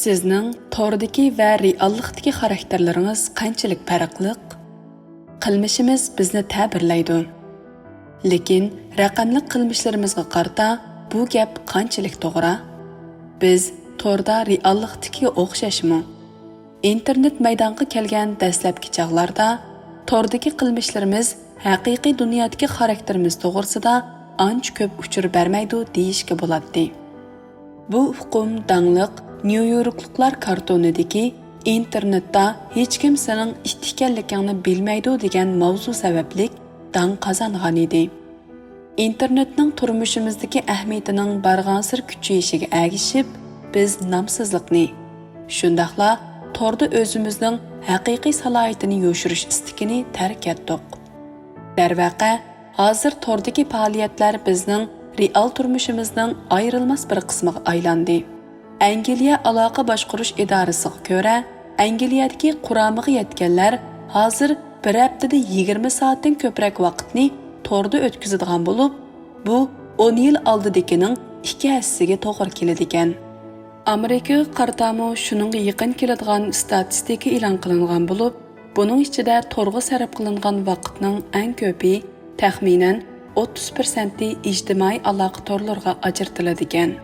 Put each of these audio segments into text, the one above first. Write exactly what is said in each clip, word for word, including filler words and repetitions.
سىزنىڭ توردىكى ۋە رېئاللىقتىكى خاراكتېرلىرىڭىز قانچىلىك پەرقلىق؟ قىلمىشىمىز بىزنى تەبىرلەيدۇ. لېكىن رەقەملىك قىلمىشلىرىمىزغا قارىتا بۇ گەپ قانچىلىك توغرا؟ بىز توردا رېئاللىقتىكىگە ئوخشاشمۇ؟ ئىنتېرنېت مەيدانغا كەلگەن دەسلەپكى چاغلاردا توردىكى قىلمىشلىرىمىز ھەقىقىي دۇنيادىكى خاراكتېرىمىز توغرىسىدا ئانچە كۆپ ئۇچۇر بەرمەيدۇ دېيىشكە بولاتتى. بۇ ئۇقۇم داڭلىق نيۇ يوركلۇقلار كارتونىدىكى «ئىنتېرنېتتا ھېچكىم سېنىڭ ئىت ئىكەنلىكىڭنى بىلمەيدۇ» دېگەن ماۋزۇ سەۋەبلىك داڭ قازانغانىدى. ئىنتېرنېتنىڭ تۇرمۇشىمىزدىكى ئەھمىيىتىنىڭ بارغانسېرى كۈچىيىشىگە ئەگىشىپ، بىز نامسىزلىقنى، شۇنداقلا توردا ئۆزىمىزنىڭ ھەقىقىي سالاھىيىتىنى يوشۇرۇش ئىستىكىنى تەرك ئەتتۇق. دەرۋەقە، ھازىر توردىكى پائالىيەتلەر بىزنىڭ رېئال تۇرمۇشىمىزنىڭ ئايرىلماس بىر قىسمىغا ئايلاندى. ئەنگلىيە ئالاقە باشقۇرۇش ئىدارىسىغا كۆرە، ئەنگلىيەدىكى قۇرامىغا يەتكەنلەر ھازىر بىر ھەپتىدە يىگىرمە سائەتتىن كۆپرەك ۋاقىتنى توردا ئۆتكۈزىدىغان بولۇپ، بۇ ئون يىل ئالدىدىكىنىڭ ئىككى ھەسسىسىگە توغرا كېلىدىكەن. ئامېرىكىغا قارىتامۇ شۇنىڭغا يېقىن كېلىدىغان ئىستاتىستىكا ئېلان قىلىنغان بولۇپ، بۇنىڭ ئىچىدە تورغا سەرپ قىلىنغان ۋاقىتنىڭ ئەڭ كۆپى، تەخمىنەن ئوتتۇز پىرسەنتى ئىجتىمائىي ئالاقە تورلىرىغا ئاجرىتىلىدىكەن.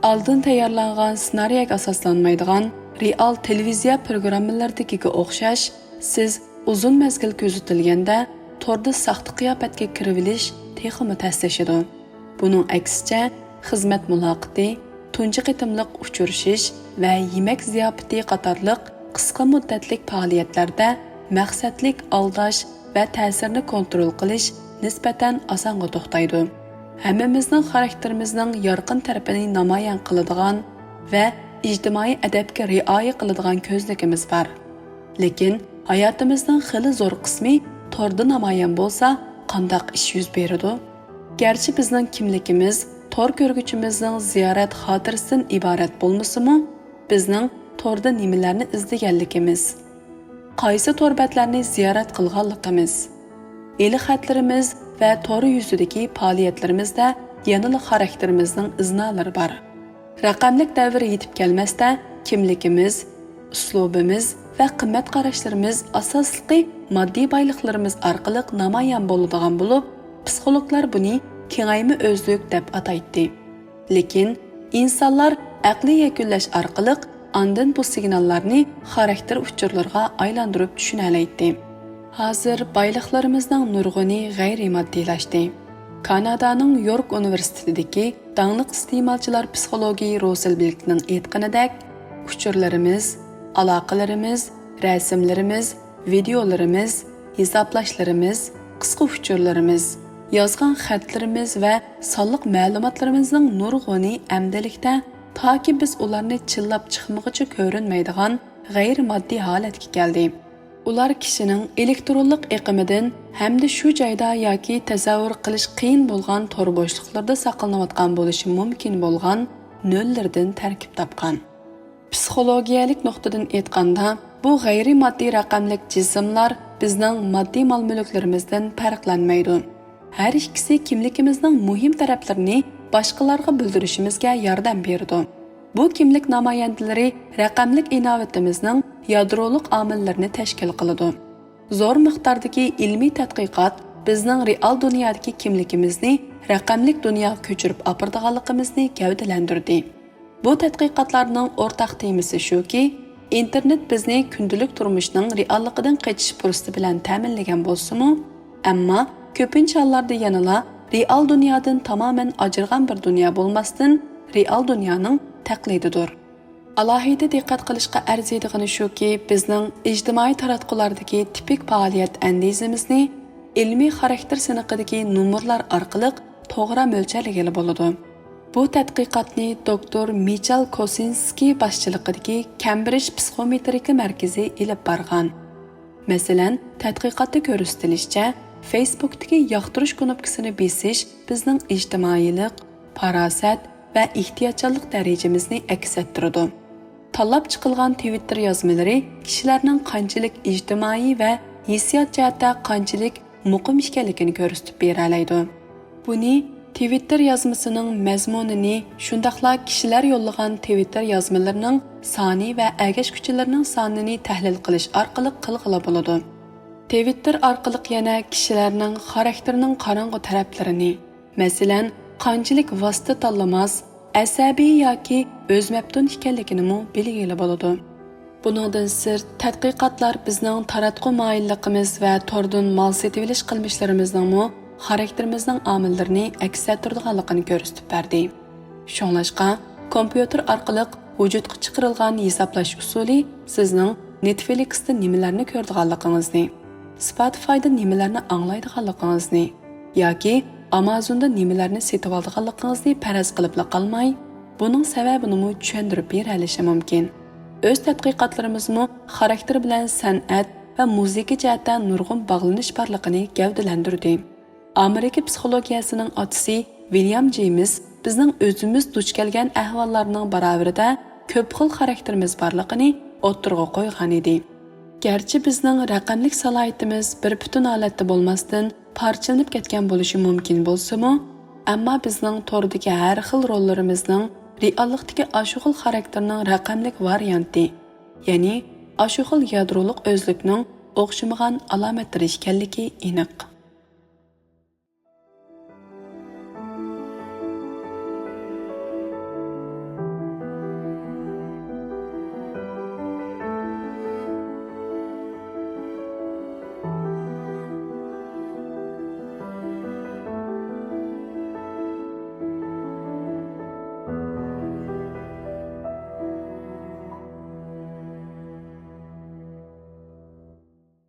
ئالدىن تەييارلانغان سېنارىيەگە ئاساسلانمايدىغان رېئال تېلېۋىزىيە پروگراممىلىرىدىكىگە ئوخشاش، سىز ئۇزۇن مەزگىل كۆزىتىلگەندە توردا ساختا قىياپەتكە كىرىۋېلىش تېخىمۇ تەسلىشىدۇ. بۇنىڭ ئەكسىچە، خىزمەت مۇلاقىتى، تۇنجى قېتىملىق ئۇچرىشىش ۋە يېمەك زىياپىتى قاتارلىق قىسقا مۇددەتلىك پائالىيەتلەردە مەقسەتلىك ئالداش ۋە تەسىرنى كونترول قىلىش نىسبەتەن ئاسانغا توختايدۇ. ھەممىمىزنىڭ خاراكتېرىمىزنىڭ يارقىن تەرىپىنى نامايان قىلىدىغان ۋە ئىجتىمائىي ئەدەپكە رىئايە قىلىدىغان كۆزنىكىمىز بار. لېكىن ھاياتىمىزنىڭ خېلى زور قىسمى توردا نامايان بولسا، قانداق ئىش يۈز بېرىدۇ؟ گەرچە بىزنىڭ كىملىكىمىز تور كۆرگۈچىمىزنىڭ زىيارەت خاتىرىسىدىن ئىبارەت بولمىسىمۇ، بىزنىڭ توردا نېمىلەرنى ئىزدىگەنلىكىمىز، قايسى تور بەتلەرنى زىيارەت قىلغانلىقىمىز، ھېلىخەتلىرىمىز ۋە تور يۈزىدىكى پائالىيەتلىرىمىزدە يەنىلا خاراكتېرىمىزنىڭ ئىزنالىرى بار. رەقەملىك دەۋر يېتىپ كەلمەستە، كىملىكىمىز، ئۇسلۇبىمىز ۋە قىممەت قاراشلىرىمىز ئاساسلىقى ماددىي بايلىقلىرىمىز ئارقىلىق نامايان بولىدىغان بولۇپ، پسىخولوگلار بۇنى كېڭەيمە ئۆزلۈك دەپ ئاتايتتى. لېكىن ئىنسانلار ئەقلىي يەكۈنلەش ئارقىلىق ئاندىن بۇ سىگناللارنى خاراكتېر ئۇچۇرلىرىغا ئايلاندۇرۇپ چۈشىنەلەيتتى. ھازىر بايلىقلىرىمىزنىڭ نۇرغۇنى غەيرىي ماددىيلاشتى. كانادانىڭ يورك ئۇنىۋېرسىتېتىدىكى داڭلىق ئىستېمالچىلار پسىخولوگى رۇسسېل بىلكنىڭ ئېيتقىنىدەك، ئۇچۇرلىرىمىز، ئالاقىلىرىمىز، رەسىملىرىمىز، ۋىدېئولىرىمىز، ھېسابلاشلىرىمىز، قىسقا ئۇچۇرلىرىمىز، يازغان خەتلىرىمىز ۋە سانلىق مەلۇماتلىرىمىزنىڭ نۇرغۇنى ئەمدىلىكتە تاكى بىز ئۇلارنى چىللاپ چىقمىغۇچە كۆرۈنمەيدىغان غەيرىي ماددىي ھالەتكە كەلدى. ئۇلار كىشىنىڭ ئېلېكترونلۇق ئېقىمىدىن ھەمدە شۇ جايدا ياكى تەسەۋۋۇر قىلىش قىيىن بولغان تور بوشلۇقلىرىدا ساقلىنىۋاتقان بولۇشى مۇمكىن بولغان نۆللىرىدىن تەركىب تاپقان. پسىخولوگىيەلىك نۇقتىدىن ئېيتقاندا، بۇ غەيرىي ماددىي رەقەملىك جىسىملار بىزنىڭ ماددىي مال-مۈلۈكلىرىمىزدىن پەرقلەنمەيدۇ. ھەر ئىككىسى كىملىكىمىزنىڭ مۇھىم تەرەپلىرىنى باشقىلارغا بىلدۈرۈشىمىزگە ياردەم بېرىدۇ. بۇ كىملىك نامايەندىلىرى رەقەملىك ئىناۋىتىمىزنىڭ يادرولۇق ئامىللىرىنى تەشكىل قىلىدۇ. زور مىقداردىكى ئىلمىي تەتقىقات بىزنىڭ رېئال دۇنيادىكى كىملىكىمىزنى رەقەملىك دۇنياغا كۆچۈرۈپ ئاپىرىدىغانلىقىمىزنى گەۋدىلەندۈردى. بۇ تەتقىقاتلارنىڭ ئورتاق تېمىسى شۇكى، ئىنتېرنېت بىزنى كۈندىلىك تۇرمۇشنىڭ رېئاللىقىدىن قېچىش پۇرسىتى بىلەن تەمىنلىگەن بولسىمۇ، ئەمما كۆپىنچە ھاللاردا يەنىلا رېئال دۇنيادىن تامامەن ئاجرىغان بىر دۇنيا بولماستىن، رېئال دۇنيانىڭ تەقلىدىدۇر. ئالاھىدە دىققەت قىلىشقا ئەرزىيدىغىنى شۇكى، بىزنىڭ ئىجتىمائىي تاراتقۇلاردىكى تىپىك پائالىيەت ئەندىزىمىزنى ئىلمىي خاراكتېر سىنىقىدىكى نومۇرلار ئارقىلىق توغرا مۆلچەرلىگىلى بولىدۇ. بۇ تەتقىقاتنى دوكتور مىچال كوسىنسكىي باشچىلىقىدىكى كەمبرىج پسىخومېترىكا مەركىزى ئېلىپ بارغان. مەسىلەن، تەتقىقاتتا كۆرسىتىلىشىچە، فېيسبۇكتىكى ياقتۇرۇش كۇنۇپكىسىنى بېسىش بىزنىڭ ئىجتىمائىيلىق، پاراسەت ۋە ئېھتىياتچانلىق دەرىجىمىزنى ئەكس ئەتتۈرىدۇ. تاللاپ چىقىلغان تىۋىتتېر يازمىلىرى كىشىلەرنىڭ قانچىلىك ئىجتىمائىي ۋە ھېسسىيات جەھەتتە قانچىلىك مۇقىم ئىكەنلىكىنى كۆرسىتىپ بېرەلەيدۇ. بۇنى تىۋىتتېر يازمىسىنىڭ مەزمۇنىنى، شۇنداقلا كىشىلەر يوللىغان تىۋىتتېر يازمىلىرىنىڭ سانى ۋە ئەگەشكۈچىلەرنىڭ سانىنى تەھلىل قىلىش ئارقىلىق قىلغىلى بولىدۇ. تىۋىتتېر ئارقىلىق يەنە كىشىلەرنىڭ خاراكتېرىنىڭ قاراڭغۇ تەرەپلىرىنى، مەسىلەن، قانچىلىك ۋاسىتە تاللىماس، ئەسەبىي ياكى ئۆزمەپتۇن ئىكەنلىكىنىمۇ بىلگىلى بولىدۇ. بۇنىڭدىن سىرت، تەتقىقاتلار بىزنىڭ تاراتقۇ مايىللىقىمىز ۋە توردىن مال سېتىۋېلىش قىلمىشلىرىمىزنىڭمۇ خاراكتېرىمىزنىڭ ئامىللىرىنى ئەكس ئەتتۈرىدىغانلىقىنى كۆرسىتىپ بەردى. شۇڭلاشقا، كومپيۇتېر ئارقىلىق ۋۇجۇدقا چىقىرىلغان ھېسابلاش ئۇسۇلى سىزنىڭ نېتفلىكستا نېمىلەرنى كۆرىدىغانلىقىڭىزنى، سپاتىفايدا نېمىلەرنى ئاڭلايدىغانلىقىڭىزنى ياكى ئامازوندا نېمىلەرنى سېتىۋالىدىغانلىقىڭىزنى پەرەز قىلىپلا قالماي، بۇنىڭ سەۋەبىنىمۇ چۈشەندۈرۈپ بېرەلىشى مۇمكىن. ئۆز تەتقىقاتلىرىمىزمۇ خاراكتېر بىلەن سەنئەت ۋە مۇزىكا جەھەتتە نۇرغۇن باغلىنىش بارلىقىنى گەۋدىلەندۈردى. ئامېرىكا پسىخولوگىيەسىنىڭ ئاتىسى ۋىليام جېيمىس بىزنىڭ ئۆزىمىز دۇچ كەلگەن ئەھۋاللارنىڭ باراۋىرىدە كۆپ خىل خاراكتېرىمىز بارلىقىنى ئوتتۇرىغا قويغان ئىدى. گەرچە بىزنىڭ رەقەملىك سالاھىيىتىمىز بىر پۈتۈن ھالەتتە بولماستىن، پارچىلىنىپ كەتكەن بولۇشى مۇمكىن بولسىمۇ، ئەمما بىزنىڭ توردىكى ھەر خىل روللىرىمىزنىڭ رېئاللىقتىكى ئاشۇ خىل خاراكتېرنىڭ رەقەملىك ۋارىيانتى، يەنى ئاشۇ خىل يادرولۇق ئۆزلۈكنىڭ ئوخشىمىغان ئالامەتلىرى ئىكەنلىكى ئېنىق.